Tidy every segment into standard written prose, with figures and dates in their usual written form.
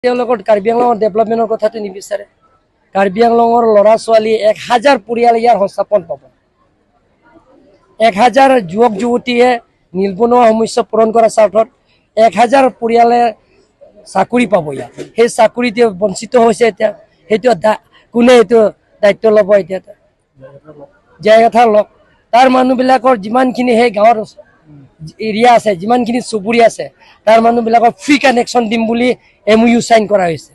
তেওঁলোকৰ কাৰ্বি আংলঙৰ ডেভেলপমেণ্টৰ কথাটো নিবিচাৰে। কাৰ্বি আংলঙৰ ল'ৰা ছোৱালী 1000 পৰিয়াল ইয়াৰ সংস্থাপন পাব। 1000 যুৱক যুৱতীয়ে নিবনুৱা সমস্যা পূৰণ কৰাৰ স্বাৰ্থত 1000 পৰিয়ালে চাকৰি পাব ইয়াত। সেই চাকৰিতে বঞ্চিত হৈছে এতিয়া। সেইটো কোনে এইটো দায়িত্ব ল'ব এতিয়া? জেগাথা লওক। তাৰ মানুহবিলাকৰ যিমানখিনি সেই গাঁৱৰ এৰিয়া আছে, যিমানখিনি চুবুৰী আছে, তাৰ মানুহবিলাকক ফ্ৰী কানেকশ্যন দিম বুলি MOU sign কৰা হৈছে।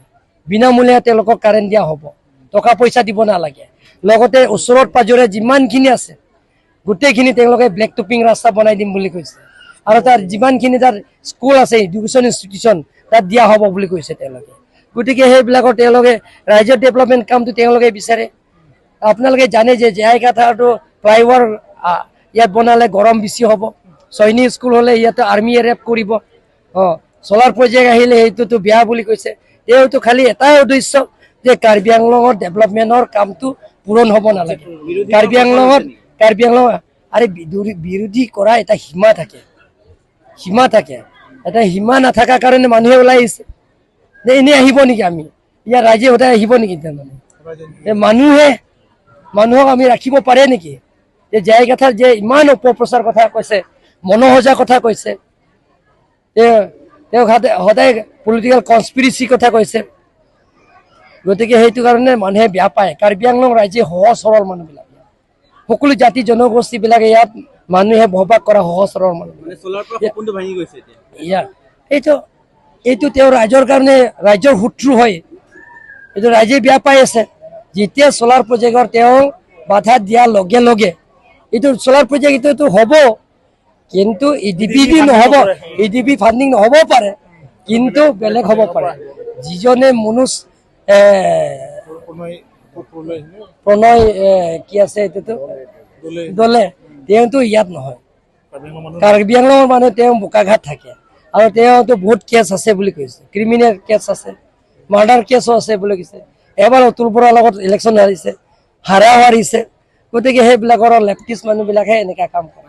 বিনামূলীয়া তেওঁলোকক কাৰেণ্ট দিয়া হ'ব, টকা পইচা দিব নালাগে। লগতে ওচৰত পাজৰে যিমানখিনি আছে গোটেইখিনি তেওঁলোকে ব্লেক টপিং ৰাস্তা বনাই দিম বুলি কৈছে। আৰু তাৰ যিমানখিনি তাৰ স্কুল আছে, এডুকেশ্যন ইনষ্টিটিউশ্যন, তাত দিয়া হ'ব বুলি কৈছে তেওঁলোকে। গতিকে সেইবিলাকৰ তেওঁলোকে ৰাজ্যৰ ডেভেলপমেণ্ট কামটো তেওঁলোকে বিচাৰে। আপোনালোকে জানে যে জেহাই কাথাৰটো ফ্লাইঅভাৰ ইয়াত বনালে গৰম বেছি হ'ব, সৈনিক স্কুল হ'লে ইয়াতে আৰ্মিয়ে ৰেপ কৰিব, চ'লাৰ প্ৰজেক্ট আহিলে সেইটোতো বেয়া বুলি কৈছে। তেওঁতো খালি এটাই উদ্দেশ্য যে কাৰ্বি আংলঙৰ ডেভেলপমেণ্টৰ কামটো পূৰণ হ'ব নালাগে। কাৰ্বি আংলঙ আৰে বিৰোধী কৰা এটা সীমা থাকে, সীমা থাকে। এটা সীমা নাথাকাৰ কাৰণে মানুহে ওলাই আহিছে। যে এনেই আহিব নেকি আমি ইয়াৰ ৰাইজে সদায় আহিব নেকি? তাৰমানে মানুহে মানুহক আমি ৰাখিব পাৰে নেকি? যে জেহাইকাথাৰ যে ইমান অপপ্ৰচাৰ কথা কৈছে, মনোসজা কথা কৈছে, তেওঁ সদায় পলিটিকেল কনস্পিৰেচি কথা কৈছে। গতিকে সেইটো কাৰণে মানুহে বেয়া পায়। কাৰ্বি আংলং ৰাইজে সহজ সৰল মানুহবিলাক, সকলো জাতি জনগোষ্ঠীবিলাকে ইয়াত মানুহে বসবাস কৰা সহজ সৰল মানুহ। ইয়াত এইটো তেওঁ ৰাইজৰ কাৰণে ৰাইজৰ শত্ৰু হয়, এইটো ৰাইজে বেয়া পাই আছে। যেতিয়া চ'লাৰ প্ৰজেক্টৰ তেওঁ বাধা দিয়াৰ লগে লগে এইটো চ'লাৰ প্ৰজেক্ট এইটোতো হ'ব, কিন্তু EDP দি নহ'ব, EDP funding নহ'ব পাৰে, কিন্তু বেলেগ হ'ব পাৰে। যিজনে মনোজ প্ৰণয় কি আছে এইটোতো দলে, তেওঁতো ইয়াত নহয়, কাৰ্বি আংলঙৰ মানুহ, তেওঁ বোকাঘাট থাকে। আৰু তেওঁতো বহুত কেছ আছে বুলি কৈছে, ক্ৰিমিনেল কেছ আছে, মাৰ্ডাৰ কেছো আছে বুলি কৈছে। এবাৰ অতুল বৰাৰ লগত ইলেকশ্যন হাৰিছে, হাৰা হাৰিছে। গতিকে সেইবিলাকৰ লেফটিষ্ট মানুহবিলাকে এনেকুৱা কাম কৰে।